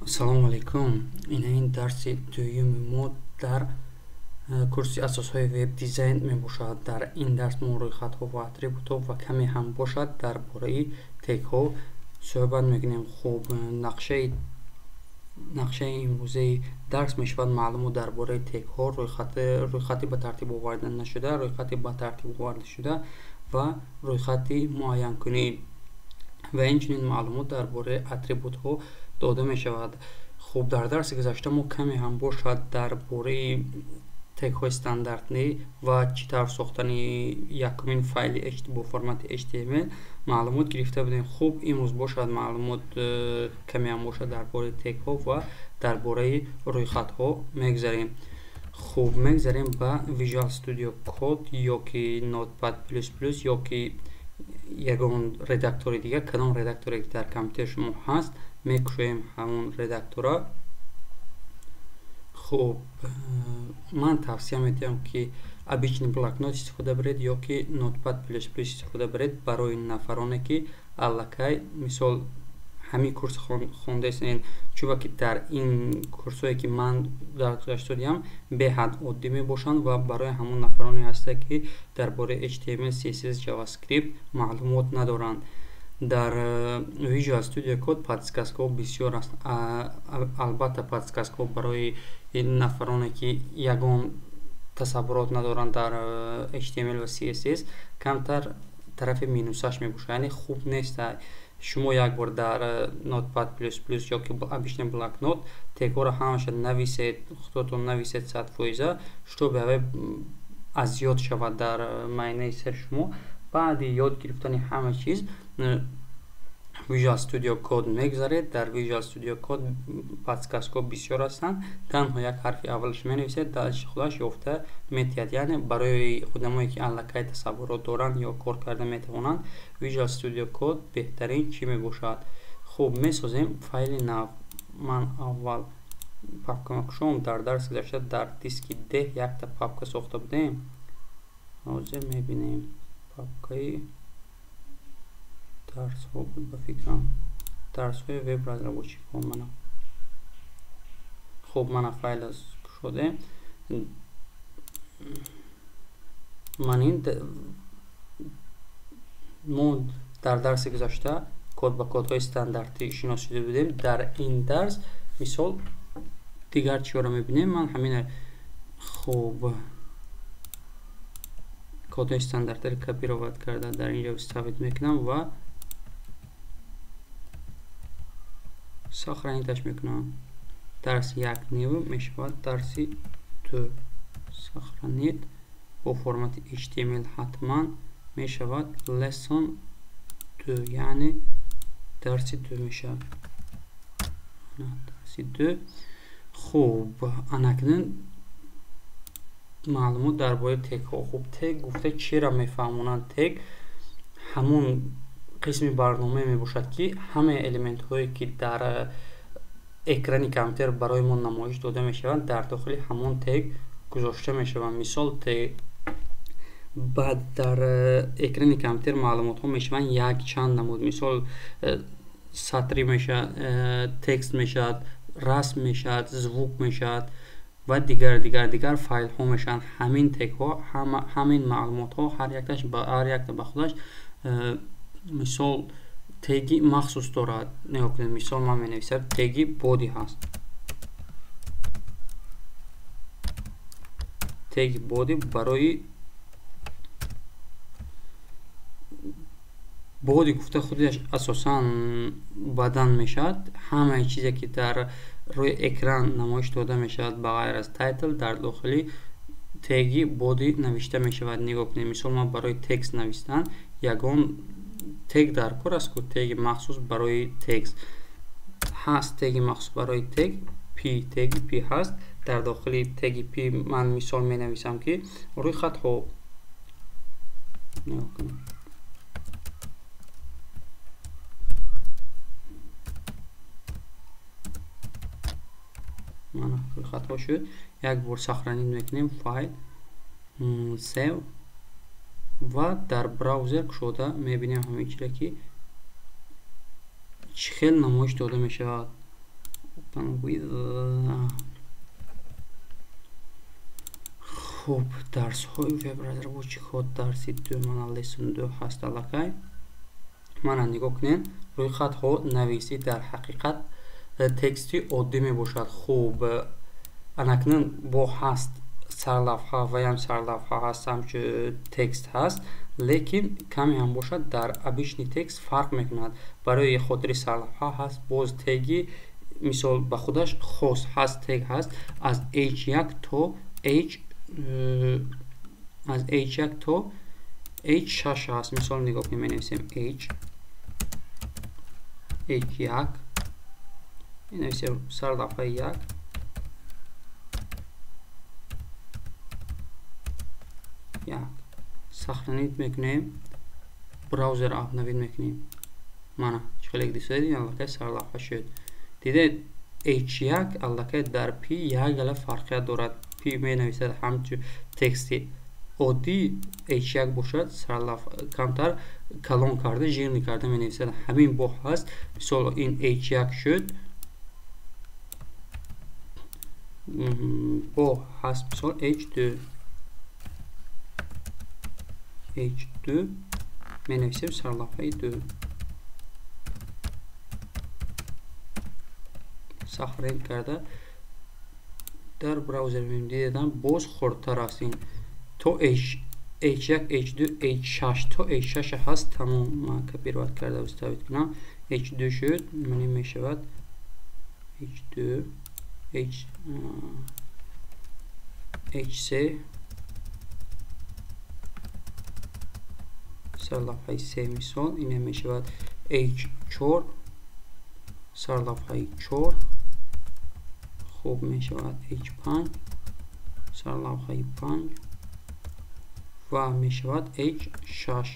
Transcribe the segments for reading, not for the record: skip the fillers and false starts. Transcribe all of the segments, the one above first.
Ассалому алайкум. Ин дарси дуюми мо дар курси асосҳои веб-дизайн мебошад. Дар ин дарс мо рӯйхатҳо ва атрибутҳо ва каме ҳам бошад дар бораи тегҳо суҳбат мекунем. Хуб, нақшаи имрӯзаи дарс мешавад маълумот дар бораи тегҳо, рӯйхати ба тартиб оварда нашуда, рӯйхати ба тартиб овардашуда ва рӯйхати муайянкунӣ ва инчунин маълумот дар бораи атрибутҳо дода мешавад. Хуб, дар дарси гузашта мо каме ҳам бошад дар бораи тегҳои стандартӣ ва чӣ тавр сохтани якумин файли бо формати HTML маълумот гирифта будем. Хуб, имрӯз бошад маълумот каме ҳам бошад дар бораи тегҳо ва дар бораи рӯйхатҳо мегузарем. Хуб, мегузарем ба Visual Studio Code ё ки Notepad++ ё ки ягон редактори дигар, кадом редакторе ки дар компютери шумо ҳаст, мекушоем ҳамон редактора. Хуб, ман тавсия медиҳам ки обычный блокнот истифода баред ё ки Notepad++ истифода баред барои нафароне ки аллакай мисол ҳамин курс хондаистед, чунки дар ин курсҳое ки ман дар гузашта додиам беҳад оддӣ мебошанд ва барои ҳамон нафароне ҳастанд ки дар бораи HTML, CSS, JavaScript маълумот надоранд. Дар Visual Studio Code подсказкаҳо бисёр аст. Албатта подсказкаҳо барои нафароне ки ягон тасаввурот надоранд дар HTML ва CSS камтар тарафи минусаш мебошад, яъне хуб нест. Шумо як бор дар Notepad++ ё ки обычный блокнот тегҳоро ҳамаша нависед, худотон нависед 100%, чтобы ҳавай аз ёд шавад дар майнаи сари шумо. Баъди ёд гирифтани ҳама чиз Visual Studio Code мегузаред. Дар Visual Studio Code подсказкаҳо бисёр ҳастанд. Танҳо як ҳарфи аввалаш менависед, дальше худаш ёфта метиҳад. Яъне барои одамое ки аллакай тасаввурот доранд ё кор карда метавонанд, Visual Studio Code беҳтарин чӣ мебошад. Хуб, месозем файли нав. Ман аввал папка кушом. Дар дарси гузашта дар диски D якта папка сохта будем. Ҳозир мебинем папкаи дарсҳо буд ба фикрам, дарсҳои веб-разработчикҳо. Мана хуб, мана файл кушодем. Ман ин мо дар дарси гузашта код ба кодҳои стандартӣ шинос шуда будем. Дар ин дарс мисол дигар чиҳоро мебинем. Ман ҳамин хуб кодҳои стандартиро копировать карда дар инҷо вставить мекунам ва сохраниташ мекунам. Дарси як нев мешавад дарси ду. Сохранит бо формати HTML ҳатман мешавад lesson 2, яъне дарси ду мешавад. Дарси ду. Хуб, анакнун маълумот дар бораи тегҳо. Хуб, тег гуфта чиро мефаҳмонанд? Тег ҳамон қисми барномае мебошад ки ҳамаи элементҳое ки дар экрани компютер барои мо намоиш дода мешаванд, дар дохили ҳамон тег гузошта мешаванд. Мисол тег баъд дар экрани компютер маълумотҳо мешаванд якчанд намуд. Мисол сатри мешавад, текст мешавад, расм мешавад, звук мешавад ва дигар дигар дигар файлҳо мешаванд. Ҳамин тегҳо, ҳамин маълумотҳо ҳар якташ ба ҳар якта ба худаш мисол теги махсус дорад. Нигоҳ кунед, мисол ман менависам теги боди ҳаст. Теги боди барои боди гуфта худаш асосан бадан мешавад. Ҳамаи чизе ки дар рӯи экран намоиш дода мешавад ба ғайр аз тайтл дар дохили теги боди навишта мешавад. Нигоҳ кунед, мисол ман барои текст навистан ягон тег дар кор аст ку теги махсус барои текст ҳаст. Теги махсус барои тег p, теги p ҳаст. Дар дохили теги p ман мисол менависам ки рӯйхатҳо. Нигоҳ кунед, мана рӯйхатҳо шуд. Як бор сохранить мекунем файл, save ва дар браузер кушода мебинем ҳамин чиро ки чӣ хел намоиш дода мешавад. Width. Хуб, дарсҳои веб-разработчикҳо дарси 2, мана lesson 2 ҳаст аллакай. Мана нигоҳ кунед, рӯйхатҳо нависӣ дар ҳақиқат тексти оддӣ мебошад. Хуб, анакнун бо ҳаст сарлавҳа ва ям сарлавҳа ҳаст, ҳамчун текст ҳаст, лекин каме ҳам бошад дар обычный текст фарқ мекунад. Барои хотири сарлавҳа ҳаст боз теги, мисол ба худаш хос ҳаст, тег ҳаст аз h1 то h, аз h1 то h6 ҳаст. Мисол нигоҳ кунем, менависем h1, менависем сарлавҳаи 1, 1. Сохранить мекунем, браузер обновить мекунем. Мана чӣ хеле дидед, аллакай сарлавҳа шуд. Дидед, h1 аллакай дар p як гала фарқият дорад. P менависад ҳамчун тексти оддӣ, h1 бошад сарлавҳа камтар калон карда, жирный карда менависад. Ҳамин бо ҳаст. Мисол ин h1 шуд, бо ҳаст мисол h2, h2 менависем сарлавҳаи 2. Сохранить карда дар браузер мебинем, дидам боз хурдтар аст. Ин то h1, h2, h6, то h6 ҳаст. Тамом, ман копировать карда вставить кунам. h2 шуд, мани мешавад h2, h3, сарлавҳаи 3 мисол, ина мешавад h4, сарлавҳаи 4. Хуб, мешавад h5, сарлавҳаи 5 ва мешавад h6,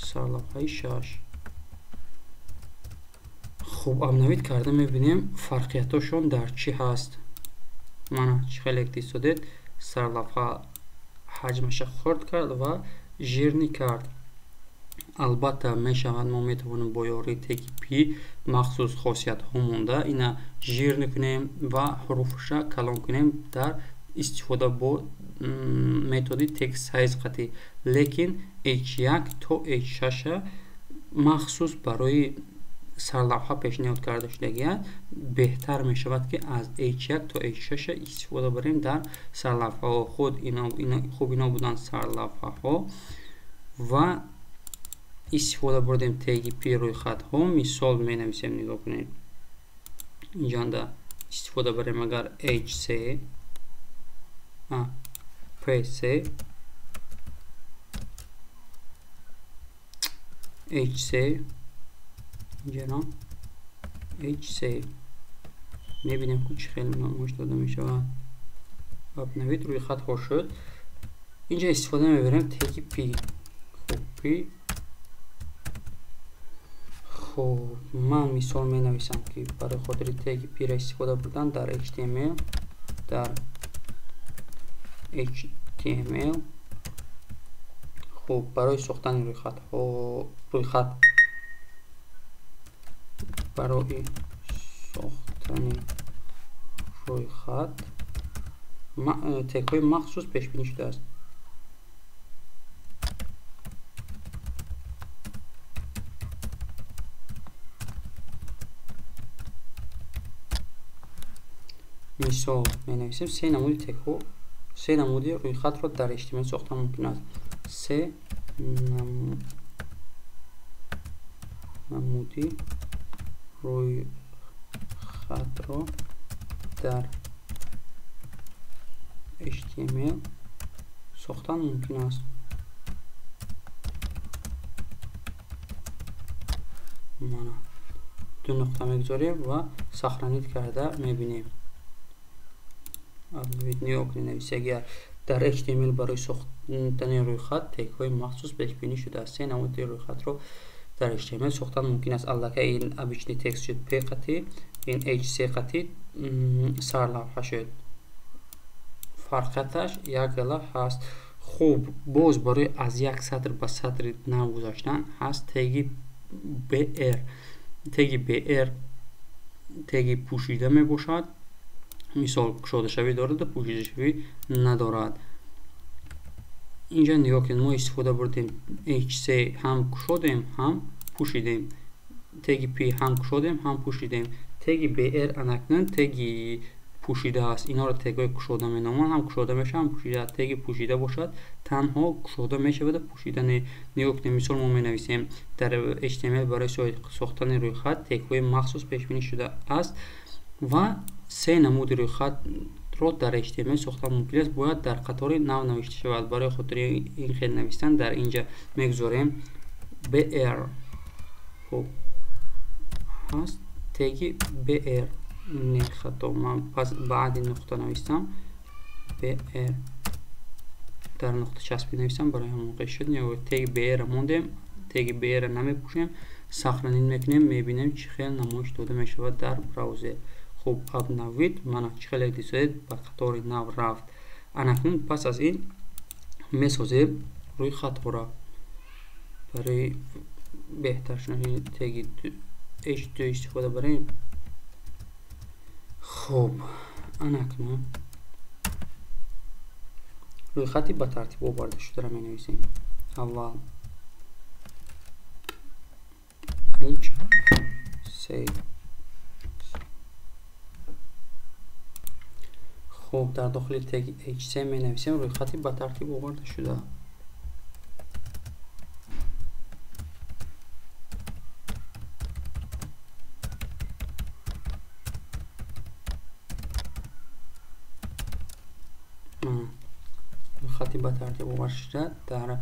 сарлавҳаи 6. Хуб, обновить карда мебинем фарқиятҳошон дар чӣ ҳаст. Мана чӣ хеле дидед, сарлавҳа ҳаҷмаша хурд кард ва жирный кард. Албатта мешавад, мо метавонем бо ёрии теги p махсус хосиятҳо монда ина жирный кунем ва ҳуруфаша калон кунем дар истифода бо методи text size қатӣ. Лекин h1 то h6 махсус барои сарлавҳа пешниҳод карда шудагиаст. Беҳтар мешавад ки аз h1 то h6 истифода барем дар сарлавҳаҳо. Худ хуб ино буданд сарлавҳаҳо ва истифода бурдем теги p рӯйхатҳо. Мисол менависем, нигоҳ кунед, инҷанда истифода барем агар hc, pc, hc, инҷаро hc, мебинем ки чӣ хеле намоиш дода мешавад. Обновить рӯйхатҳо шуд. Инҷа истифода мебарем теги p. Хуб, p. Хуб, ман мисол менависам ки барои хотири теги p-ро истифода бурдан дар HTML, дар HTML. Хуб, барои сохтани рӯйхатҳо, рӯйхат барои сохтани рӯйхат тегҳои махсус пешбинӣ шудааст. Мисол менависем се намуди тегҳо, се намуди рӯйхатро дар HTML сохтан мумкин аст. Се намуди рӯйхатро дар HTML сохтан мумкин аст. Мана ду нуқта мегузорем ва сохранить карда мебинем. Нигоҳ кунед, нависагия дар HTML барои сохтани рӯйхат тегҳои махсус пешбинӣ шудааст. Се намуди рӯйхатро дар HTML сохтан мумкин аст. Аллакай ин обычный текст шуд p қатӣ, ин hc қатӣ сарлавҳа шуд. Фарқияташ як гала ҳаст. Хуб, боз барои аз як сатр ба сатри нав гузаштан ҳаст теги br. Теги br теги пӯшида мебошад. Мисол кушодашавӣ дорад ва пӯшидашавӣ надорад. Инҷа нигоҳ кунед, мо истифода бурдем h3, ҳам кушодем, ҳам пӯшидем. Теги p ҳам кушодем, ҳам пӯшидем. Теги br анакнун теги пӯшида аст. Инҳоро тегҳои кушода меноманд. Ҳам кушода мешавад, ҳам пӯшида. Теги пӯшида бошад, танҳо кушода мешавад, пӯшида не. Нигоҳ кунед, мисол мо менависем дар HTML барои сохтани рӯйхат тегҳои махсус пешбинӣ шуда аст ва се намуди рӯйхатро дар HTML сохтан мумкин аст. Бояд дар қатори нав навишта шавад. Барои хотири ин хел навистан дар инҷа мегузорем br. Хуб, ҳаст теги br. Не, хато, ман пас баъди нуқта навистам br, дар нуқта часпӣ навистам, барои ҳамон қиш шуд. Теги br мондем, теги br намепӯшем, сохранить мекунем, мебинем чӣ хел намоиш дода мешавад дар браузер. Хуб, обновить, мана чӣ хеле дидед, ба қатори нав рафт. Анакнун пас аз ин месозем рӯйхатҳоро. Барои беҳтар шудани теги h2 истифода барем. Хуб, анакнун рӯйхати ба тартиб оварда шударо менависем. Аввал h3. Хуб, дар дохили теги h3 менависем рӯйхати ба тартиб оварда шуда. Рӯйхати ба тартиб оварда шуда дар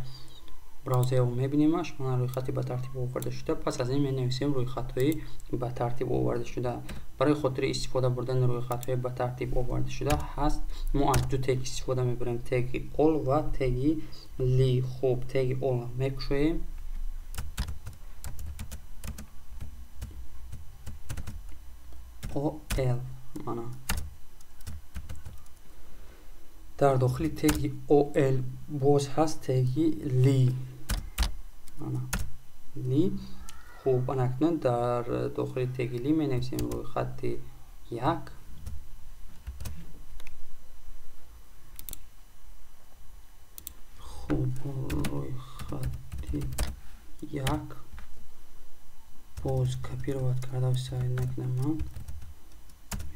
браузер мебинемаш. Мана рӯйхати ба тартиб оварда шуда. Пас аз ин менависем рӯйхатҳои ба тартиб оварда шуда. Барои хотири истифода бурдани рӯйхатҳои ба тартиб оварда шуда ҳаст, мо аз ду тег истифода мебарем: теги all ва теги li. Хуб, теги all мекушоем. Ol, мана дар дохили теги ol боз ҳаст теги li. Мана li. Хуб, анакнун дар дохили теги li менависем рӯйхати як. Хуб, рӯйхати як боз копировать карда вставить мекунам. Ман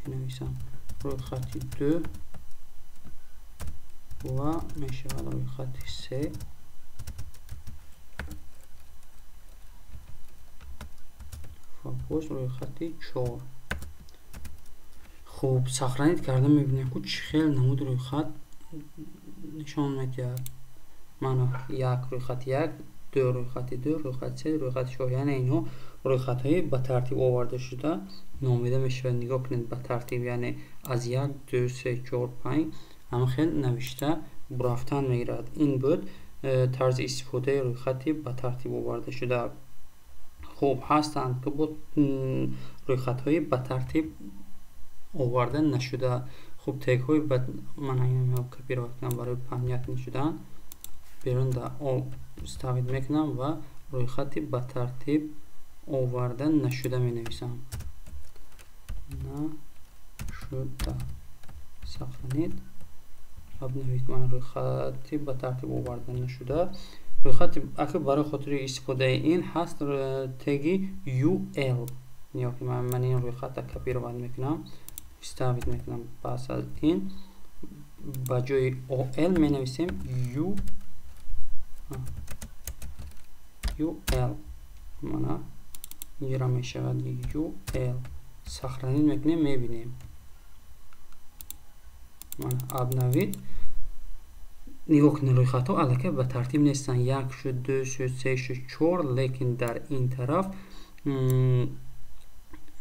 менависам рӯйхати ду ва мешавад рӯйхати се. Ва боз рӯйхати чор. Хуб, сохранить карда мебинем, ку чӣ хел намуди рӯйхат нишон медиҳад. Мана як рӯйхати як, ду рӯйхати ду, рӯйхати се, рӯйхати чор. Яъне инҳо рӯйхатҳои ба тартиб оварда шуда номида мешавад. Нигоҳ кунед, ба тартиб, яъне аз як, ду, се, чор, панҷ ҳама хел навишта бурафтан мегирад. Ин буд тарзи истифодаи рӯйхати ба тартиб оварда шуда. Хуб, ҳастанд ки буд рӯйхатҳои ба тартиб оварда нашуда. Хуб, тегҳои ман ҳамин копировать кунам барои понятно шудан. Берун да all ставить мекунам ва рӯйхати ба тартиб оварда нашуда менависам. Нашуда. Сохранить. Обновить. Ман рӯйхати ба тартиб оварда нашуда. Рӯйхати аки барои хотири истифодаи ин ҳаст теги ul. Нигоҳ кунед, ман ин рӯйхатро копировать мекунам, вставить мекунам. Пас аз ин ба ҷои ol менависем ul. Мана инҷоро мешавад ul. Сохранить мекунем, мебинем. Мана обновить. Нигоҳ кунед, рӯйхатҳо аллакай ба тартиб нестанд. Як шуд, ду шуд, се шуд, чор, лекин дар ин тараф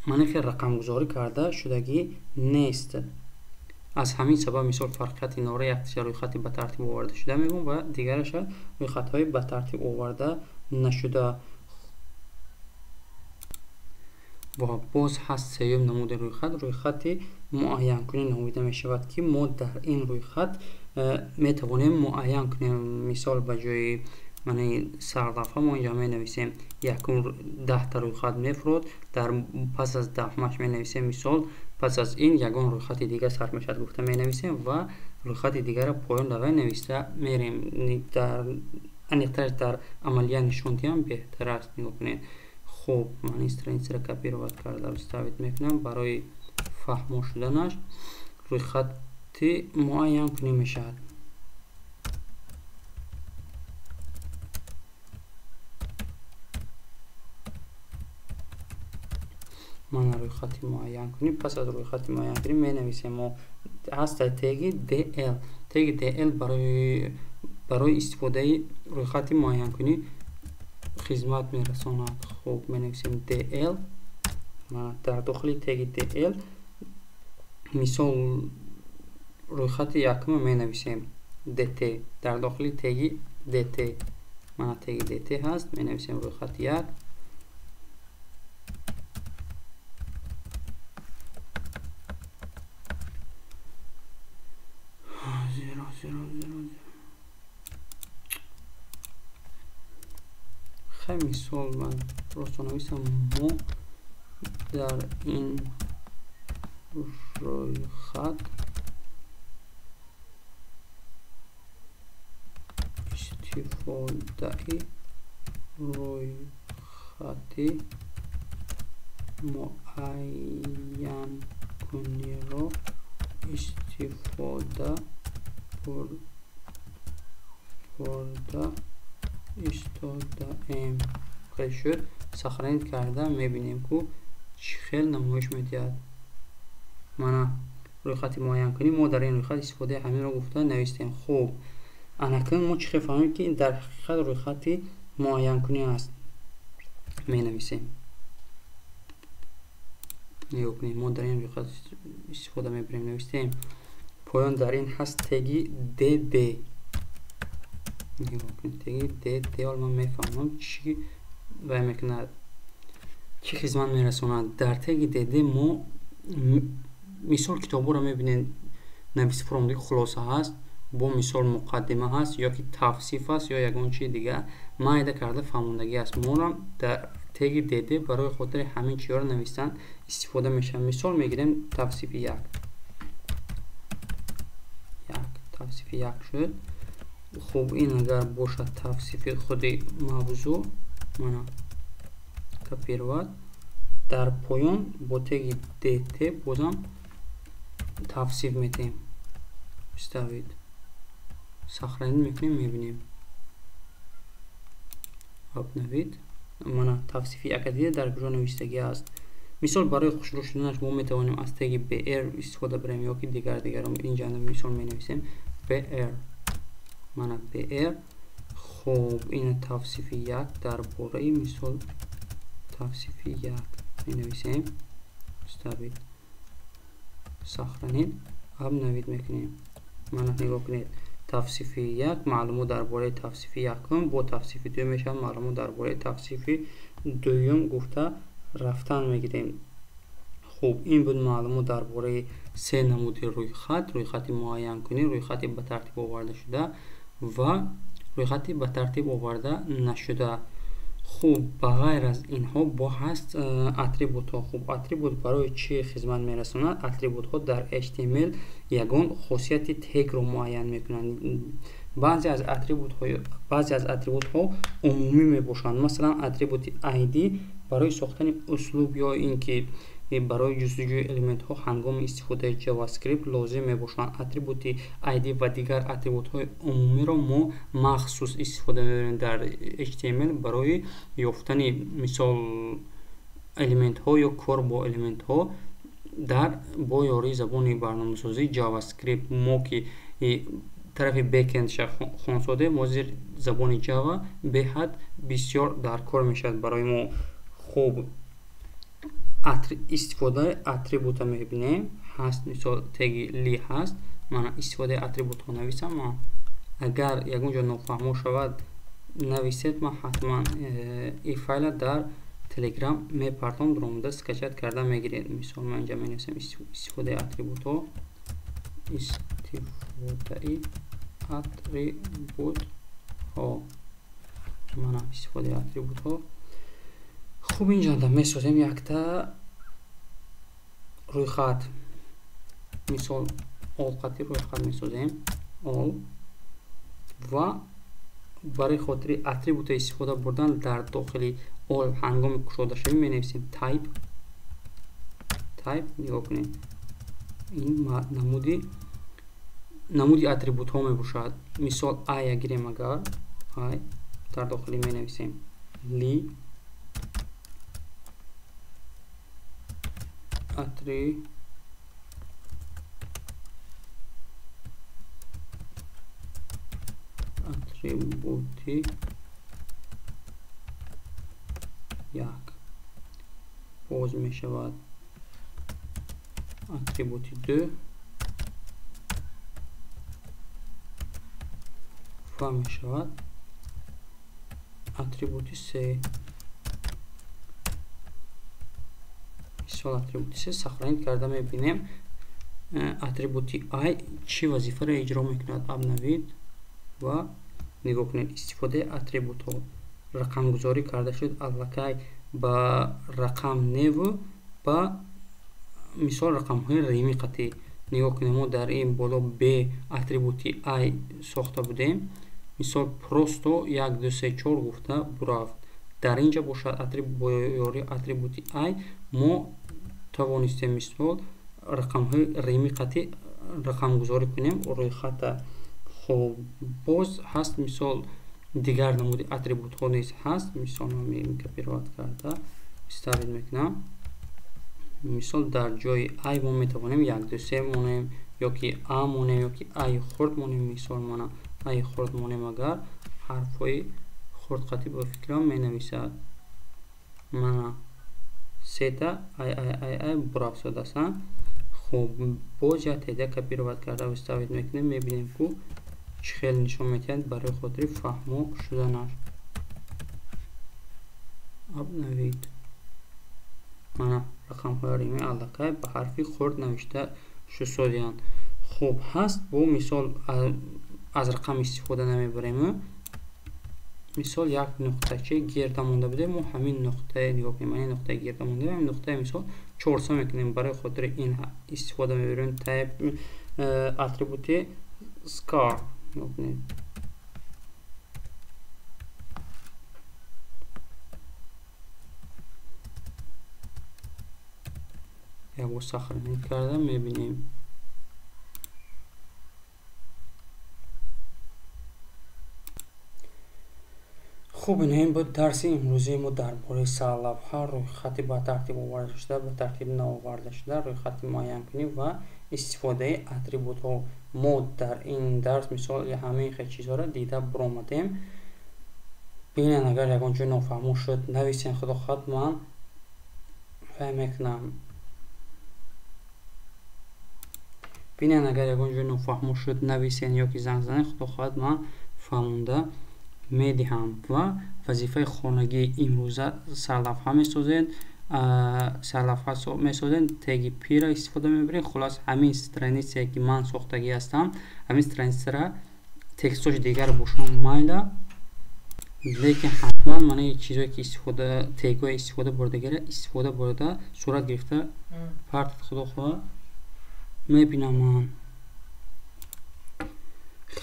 мана хел рақамгузорӣ карда шудагӣ нест. Аз ҳамин сабаб мисол фарқияти инҳоро якташа рӯйхати ба тартиб оварда шуда мегӯм ва дигараша рӯйхатҳои ба тартиб оварда нашуда. Ва боз ҳаст сеюм намуди рӯйхат, рӯйхати муайянкунӣ номида мешавад, ки мо дар ин рӯйхат метавонем муайян кунем. Мисол ба ҷои Мана сарлавҳа мо инҷа менависем якум 10та рӯйхат мефурод, дар пас аз 10-маш менависем мисол пас аз ин ягон рӯйхати дигар сар мешавад гуфта менависем ва рӯйхати дигарро поён давай нависта мерем. Дар аниқтараш дар амалия нишон диҳам беҳтар аст. Нигоҳ кунед. Хуб, ман ин страницаро копировать карда вставить мекунам барои фаҳмо шуданаш. Рӯйхати муайян кунӣ мешавад. Мана рӯйхати муайян кунӣ. Пас аз рӯйхати муайян кунӣ менависем мо ҳаста теги DL. Теги DL барои истифодаи рӯйхати муайянкунӣ хизмат мерасонад. Хуб, менависем DL. Дар дохили теги DL мисол рӯйхати якума менависем DT. Дар дохили теги DT, мана теги DT ҳаст, менависем рӯйхати 1. Хай, мисол ман просто нависам мо дар ин рӯйхат истифодаи рӯйхати муайянкуниро истифода бурда истодаем. Хел шуд. Сохранить карда мебинем, ку чӣ хел намоиш медиҳад. Мана рӯйхати муайянкунӣ мо дар ин рӯйхат истифодаи ҳаминро гуфта навистем. Хуб, анакун мо чӣ хел фаҳмем, ки дар ҳақиқат рӯйхати муайянкунӣ аст? Менависем. Нигоҳ кунед, мо дар ин рӯйхат истифода мебарем. Навистем поён дар ин ҳаст теги DD. Нигоҳ кунед, теги DD. Ҳол ман мефаҳмам чӣ вай мекунад, чӣ хизмат мерасонад. Дар теги DD мо мисол китобҳоро мебинем, нависи фуромадагӣ хулоса ҳаст, бо мисол муқаддима ҳаст, ё ки тавсиф аст, ё ягон чизи дигар майда карда фаҳмондагӣ аст. Моро дар теги DD барои хотири ҳамин чизҳоро навистан истифода мешавад. Мисол мегирем тавсифи 1. Тавсифи 1 шуд. Хуб, ин агар бошад тавсифи худи мавзӯъ, мана копировать, дар поён бо теги DT бозам тавсиф метаҳем. Вставить. Сохранить мекунем, мебинем. Обновить. Мана тавсифи акадия дар куҷо навиштагӣ аст. Мисол барои хушрӯ шуданаш мо метавонем аз теги BR истифода барем ё ки дигар дигарро. Инҷа мисол менависем BR. Мана BR. Хуб, ин тавсифи 1 дар бораи мисол тавсифи 1 менависем. Вставить. Сохранить. Обновить мекунем. Мана нигоҳ кунед. Тавсифи 1 маълумот дар бораи тавсифи якум, бо тавсифи 2 мешавад маълумот дар бораи тавсифи дуюм гуфта рафтан мегирем. Хуб, ин буд маълумот дар бораи се намуди рӯйхат: рӯйхати муайянкунӣ, рӯйхати ба тартиб оварда шуда ва рӯйхати ба тартиб оварда нашуда. Хуб, ба ғайр аз инҳо бо ҳаст атрибутҳо. Хуб, атрибут барои чӣ хизмат мерасонад? Атрибутҳо дар HTML ягон хосияти тегро муайян мекунанд. Баъзе аз атрибутҳо умумӣ мебошанд. Масалан, атрибути ID барои сохтани услуб ё ин ки барои ҷустуҷӯи элементҳо ҳангоми истифодаи JavaScript лозим мебошанд. Атрибути ID ва дигар атрибутҳои умумиро мо махсус истифода мебарем дар HTML барои ёфтани мисол элементҳо ё кор бо элементҳо дар бо ёрии забони барномасозии JavaScript. Мо ки тарафи backend-ша хонсодем, ҳозир забони Java беҳад бисёр дар кор мешавад барои мо. Хуб, истифодаи атрибута мебинем. Ҳаст мисол теги li ҳаст. Мана истифодаи атрибутҳо нависам. Ман агар ягон ҷо нофаҳмо шавад нависед, ман ҳатман ин файла дар Telegram мепартом, дуромада скачать карда мегиред. Мисол ман инҷа менависам истифодаи атрибутҳо, истифодаи атрибутҳо. Мана истифодаи атрибутҳо. Хуб, инҷанда месозем якта рӯйхат. Мисол all қати рӯйхат месозем. All ва барои хотири атрибута истифода бурдан дар дохили all ҳангоми кушодашавӣ менависем type. Type нигоҳ кунед. Ин намуди атрибутҳо мебошад. Мисол i гирем агар i дар дохили менависем li атрибути як боз мешавад атрибути ду ва мешавад атрибути се. Мисол атрибути се сохранить карда мебинем атрибути i чӣ вазифаро иҷро мекунад. Обновить ва нигоҳ кунед истифодаи атрибутҳо рақамгузорӣ карда шуд аллакай ба рақам неву ба мисол рақамҳои римӣ қатъӣ. Нигоҳ кунед мо дар ин боло b атрибути i сохта будем. Мисол просто 1 2 3 4 гуфта бурафт. Дар инҷа бошад бо ёрии атрибути i мо тавонистем мисол рақамҳои римӣ қатъӣ рақамгузорӣ кунем рӯйхата. Хуб, боз ҳаст мисол дигар намуди атрибутҳо низ ҳаст. Мисол ман копировать карда вставить мекунам. Мисол дар ҷои i мо метавонем 1 2 3 монем ё ки a монем ё ки i хурд монем. Мисол мана i хурд монем агар ҳарфҳои хурд қатъӣ ба фикрам менависад. Мана сета i i i i бурафтодастанд. Хуб, боз як теъдод копировать карда вставить мекунем, мебинем ку чӣ хел нишон медиҳад барои хотири фаҳмо шуданаш. Обновить. Мана рақамҳои римӣ аллакай ба ҳарфи хурд навишта шуданд. Хуб, ҳаст бо мисол аз рақам истифода намебарем. Мисол як нуқтачаи гирда монда будем, мо ҳамин нуқтаи нигоҳ кунем, ин нуқтаи гирда монда, ҳамин нуқтаи мисол 400 мекунем. Барои хотири ин истифода мебарем type атрибути scar. Нигоҳ кунед. Як бор сохранить карда мебинем. Хуб, ин буд дарси имрӯзии мо дар бораи сарлавҳа, рӯйхати ба тартиб оварда шуда, ба тартиб наоварда шуда, рӯйхати муайянкунӣ ва истифодаи атрибутҳо. Мо дар ин дарс мисол ҳамаи хел чизҳоро дида буромадем. Бинед, агар ягон ҷой нофаҳмо шуд, нависен, худо хоҳад ман фаҳм мекунам. Бинед, агар ягон ҷой нофаҳмо шуд, нависен ё ки занг занед, худо хоҳад ман фаҳмонда медиҳам. Ва вазифаи хонагии имрӯза сарлавҳа месозед, сарлавҳа месозед, теги p-ро истифода мебарем. Хулос ҳамин страницае ки ман сохтагӣ ҳастам, ҳамин страницаро текстҳош дигар бошам майла, лекин ҳатман мана чизое ки истифода тегҳои истифода бурдагиро истифода бурда сурат гирифта партад, худо хоҳад мебинам ман.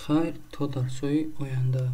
Хайр, то дарсҳои оянда.